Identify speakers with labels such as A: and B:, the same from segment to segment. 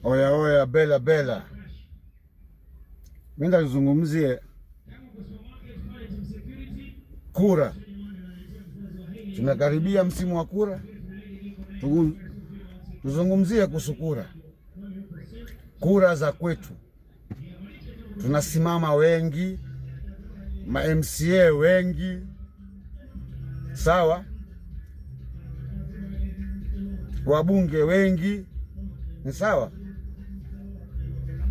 A: Oya oya, bela bela, mi nitazungumzie kura. Tunakaribia msimu wa kura, tuzungumzie kuhusu kura, kura za kwetu. Tunasimama wengi, ma MCA wengi, sawa, wabunge wengi, ni sawa,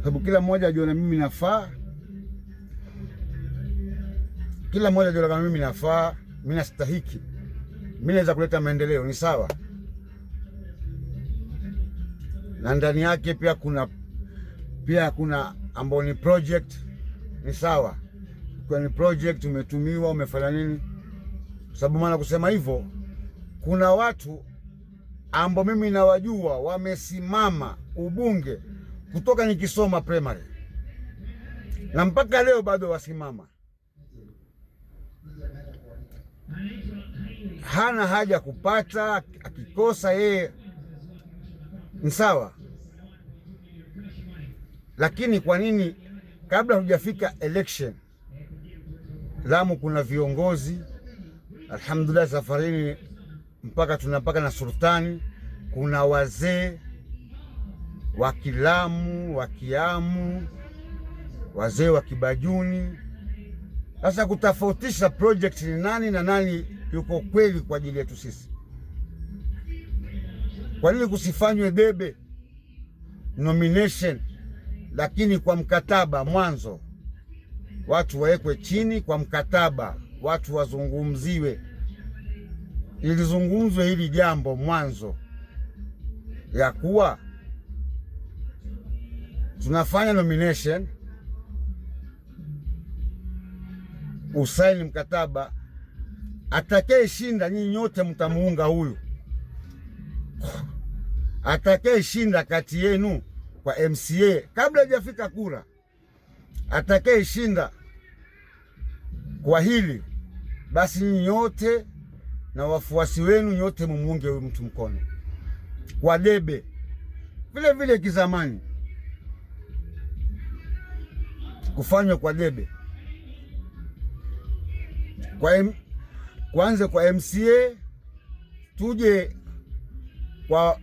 A: sababu kila mmoja ajiona mimi nafaa, kila mmoja ajiona kama mimi nafaa, mimi nastahiki, mimi naweza kuleta maendeleo, ni sawa. Na ndani yake pia kuna ambao ni project, ni sawa. Kwa ni project umetumiwa, umefanya nini? Sababu maana kusema hivyo, kuna watu ambao mimi nawajua wamesimama ubunge kutoka nikisoma primary na mpaka leo bado wasimama. Hana haja kupata, akikosa yeye ni sawa. Lakini kwa nini kabla hujafika election Lamu kuna viongozi alhamdulillah, safarini mpaka tuna mpaka na sultani, kuna wazee wa Kilamu, wa Kiamu, wazee wa Kibajuni. Sasa kutofautisha project ni nani na nani yuko kweli kwa ajili yetu sisi. Kwa nini kusifanywe debe nomination, lakini kwa mkataba mwanzo, watu wawekwe chini kwa mkataba, watu wazungumziwe, ilizungumzwe hili jambo mwanzo ya kuwa tunafanya nomination, usaini mkataba, atakayeshinda nyinyi nyote mtamuunga huyu, atakayeshinda kati yenu kwa MCA kabla hajafika kura, atakayeshinda kwa hili basi nyinyi nyote na wafuasi wenu nyote mumuunge huyu mtu mkono kwa debe. Vile vile kizamani kufanywa kwa debe kwanza kwa MCA, tuje kwa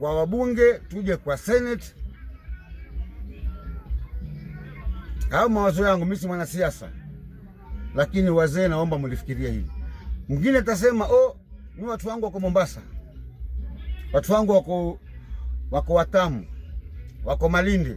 A: wabunge, tuje kwa Senate. Hayo mawazo yangu, mimi si mwanasiasa, lakini wazee, naomba mlifikirie hili. Mwingine atasema oh, mi watu wangu wako Mombasa, watu wangu wako Watamu, wako Malindi.